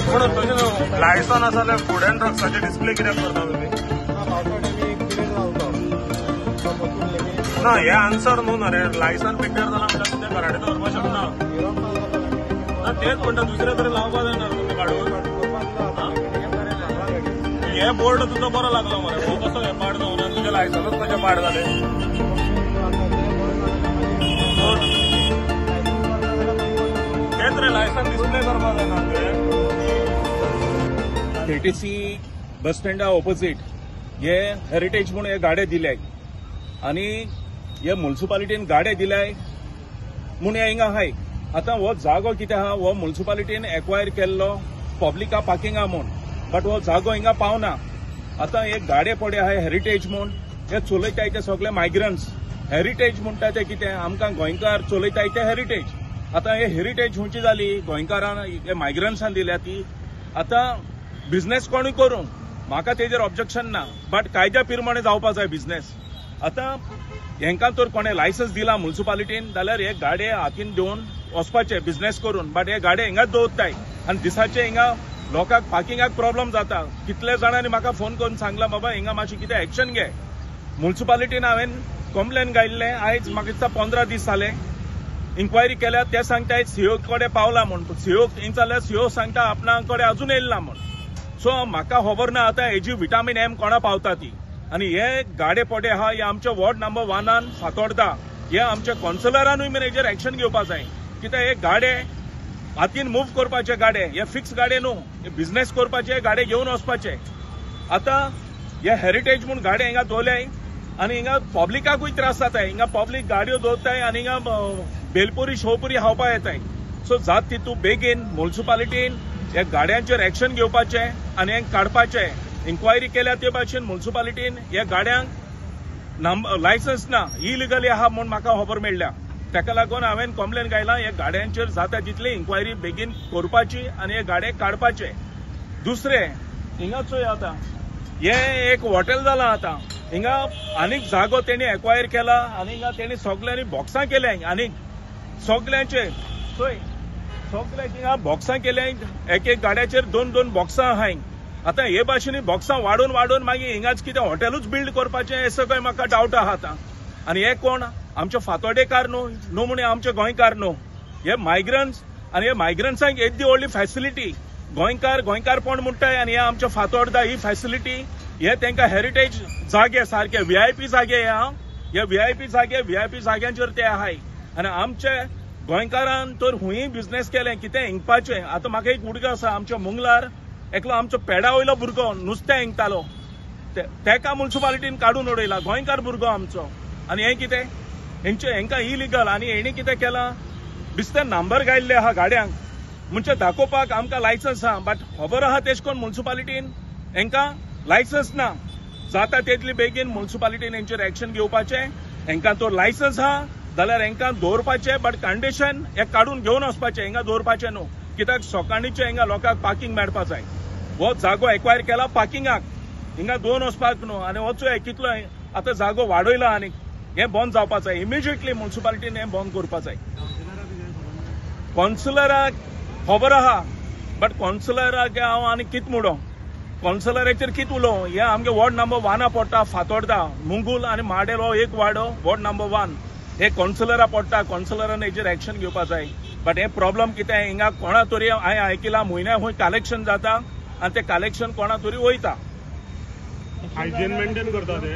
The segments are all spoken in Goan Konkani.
पण तशें लायसन आसा जाल्यार फूड अँड ड्रग्साचे डिस्प्ले कित्याक करता तुमी? ना, हे आन्सर न्हू ना रे. लायसन प्रिपेर जाला म्हणल्यार तुमच्या घरा कडेन दवरपाक शकना. ना तेच म्हणटा, दुसरे तरी लावपा जायना तुमी काडून. हे बोर्ड तुजो बरो लागलो मरे, हो कसो हे पाड जावना? तुजें लायसनूच कशें पाड जालें? तेच रे, लायसन डिस्प्ले करपाक जायना तुवें. केटीसी बस स्टँडा ऑपोजीट हे हेरिटेज म्हूण हे गाडे दिले आनी हे म्युनिसिपालिटीन गाडे दिले म्हूण हे हिंगा आहाय. आतां हो जागो कितें आहा, हो म्युनिसिपालिटीन एक्वायर केल्लो पब्लिका पार्किंगा म्हूण, बट हो जागो हिंगा पावना. आतां हे गाडे पडे आहाय हेरिटेज म्हूण, हे चलयताय ते सगळे मायग्रंट्स. हेरिटेज म्हणटा ते कितें, आमकां गोंयकार चलयताय ते हेरिटेज. आतां हे हेरिटेज खंयची जाली? गोंयकारान हे मायग्रंट्सान दिल्या ती. आतां बिझनेस कोणूय करूं, म्हाका तेजेर ऑब्जेक्शन ना, बट कायद्या प्रमाणे जावपा जाय बिझनेस. आतां हेंकां तर कोणें लायसन्स दिला म्युनिसिपालिटीन जाल्यार हे गाडे हातीन घेवन वचपाचे बिझनेस करून, बट हे गाडे हिंगाच दवरताय आनी दिसाचे हिंगा लोकांक पार्किंगाक प्रॉब्लम जाता. कितले जाणांनी म्हाका फोन करून सांगला, बाबा हिंगा मातशी कितें एक्शन घे. म्युनिसिपालिटीन हांवें कंप्लेन घायिल्लें, आयज म्हाका दिसता 15 दीस जाले. इन्क्वायरी केल्या, ते सांगताय सीओ कडेन पावला म्हूण. सीओ हिंग जाल्यार सीओ सांगता आपणा कडेन अजून येयला ना म्हूण. सो म्हाका खबर ना आतां हेजी विटामीन एम कोणा पावता ती. आनी हे गाडे पडे आहा हे आमच्या वॉर्ड नंबर 1 फातोर्डा, हे आमच्या कौन्सिलरानूय बीन हेजेर एक्शन घेवपा जाय. कित्याक हे गाडे हातीन मूव करपाचे गाडे, हे फिक्स गाडे न्हू, हे बिझनेस करपाचे गाडे घेवन वचपाचे. आतां हे हेरिटेज म्हूण गाडे हिंगा दवरल्याय आनी हिंगा पब्लिकाकूय त्रास जाताय. हिंगा पब्लीक गाडयो दवरताय आनी हिंगा बेलपुरी शोपुरी खावपा येताय. सो जात तितू बेगीन म्युनिसिपालिटीन ह्या गाड्यांचेर एक्शन घेवपाचें आनी हें काडपाचें. इन्क्वायरी केल्या ते भाशेन म्युनिसिपालिटीन ह्या गाड्यांक लायसन्स ना, इलिगली आहा म्हूण म्हाका खबर मेळ्ळ्या. ताका लागून हांवें कंप्लेन घायला, ह्या गाड्यांचेर जाता तितली इन्क्वायरी बेगीन करपाची आनी हे गाडे काडपाचे. दुसरें हिंगा चोय आतां हें एक हॉटेल जालां आतां. हिंगा आनीक जागो तेणी एक्वायर केला आनी हिंगा तेणी सगल्यांनी बॉक्सां केल्या आनीक सगल्यांचे चोय सगळ्यांक हिंगा बॉक्सां केल्या. एक एक गाड्याचेर 2-2 बॉक्सां आहाय. आतां हे भाशेन बॉक्सां वाडोवन वाडोवन मागीर हिंगाच कितें हॉटेलूच बिल्ड करपाचें हें सगळें म्हाका डावट आहा आतां. आनी हे कोण आमचे फातोर्डेकार न्हू, न्हू म्हण आमचे गोंयकार न्हू, हे मायग्रंट्स. आनी हे मायग्रंट्सांक येदी व्हडली फॅसिलिटी, गोंयकार गोंयकारपण म्हणटाय आनी हे आमच्या फातोर्डा ही फॅसिलिटी, हे तांकां हेरिटेज जागे सारके व्हीआयपी जागे हे व्हीआयपी जागे, व्हीआयपी जाग्यांचेर ते आहाय. आनी आमचे गोंयकारान तर हुंय बिझनेस केलें कितें हिंगपाचें. आतां म्हाका एक उडगो आसा, आमच्या मुंगलार एकलो आमचो पेडा वयलो भुरगो नुस्तें हिंगतालो, तेका म्युनिसिपालिटीन काडून उडयला, गोंयकार भुरगो आमचो. आनी हें कितें हेंचे हेंकां इलिगल. आनी हेणी कितें केलां, बिस्ते नंबर घायल्ले आहा गाड्यांक, म्हणजे दाखोवपाक आमकां लायसन्स आहा, बट खबर आहा तेश कोन म्युनिसिपालिटीन हेंकां लायसन्स ना. जाता तितली बेगीन म्युनिसिपालिटीन हेंचेर एक्शन घेवपाचें. हेंकां तो लायसन्स आहा जाल्यार हेंकां दवरपाचें, बट कंडिशन हे काडून घेवन वचपाचें, हिंगा दवरपाचें न्हू. कित्याक सकाळीचें हिंगा लोकांक पार्किंग मेळपा जाय. हो जागो एक्वायर केला पार्किंगाक, हिंगा दोन वचपाक न्हू. आनी हो चोय कितलो आतां जागो वाडयला आनी हें बंद जावपा जाय इमिजिएटली. म्युनिसिपालिटीन हें बंद करपा जाय. कौन्सिलराक खबर आहा, बट कौन्सिलराक हांव आनी कित म्हणो, कौन्सिलराचेर कित उलोवं. हे आमगे वॉर्ड नंबर 1 पडटा फातोर्डा, मुंगूल आनी माडेल हो एक वाडो वॉर्ड नंबर 1, हे कौन्सिलरा पडटा. कौन्सिलरान हेजेर एक्शन घेवपा जाय. बट हे प्रॉब्लम कितें, हिंगा कोणा तरी हांवें आयकिलां म्हयन्या खंय कलेक्शन जाता आनी तें कलेक्शन कोणा तरी वयता. हायजीन मेंटेन करता ते,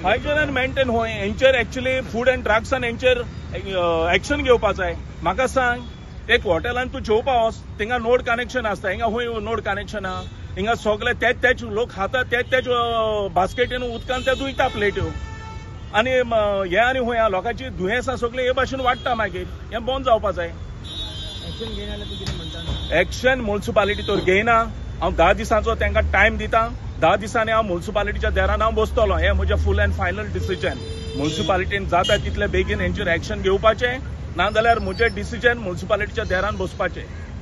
हायजीन मेंटेन होय हेंचेर एक्चुअली फूड अँड ड्रग्सान हेंचेर एक्शन घेवपा जाय. म्हाका सांग, एक हॉटेलान तूं जेवपा वच, थिंगा नोड कनेक्शन आसता, हिंगा खंय नोड कनेक्शन आहा? हिंगा सगळे तेच तेच लोक खाता, तेच तेच बास्केटीन उदकान ते धुयता प्लेट्यो. आनी हे आनी खंय आहा लोकांची दुयेंसां सगळीं हे भाशेन वाडटा. मागीर हें बंद जावपा जाय. एक्शन म्युनिसिपालिटी तर घेयना. हांव 10 दिसांचो तांकां टायम दिता. 10 दिसांनी हांव म्युनिसिपालिटीच्या दारान हांव बसतलो. हें म्हजें फूल अँड फायनल डिसिजन. म्युनिसिपालिटीन जाता तितले बेगीन हेंचेर एक्शन घेवपाचें, नाजाल्यार म्हजें डिसिजन म्युनिसिपालिटीच्या दारान बसपाचें.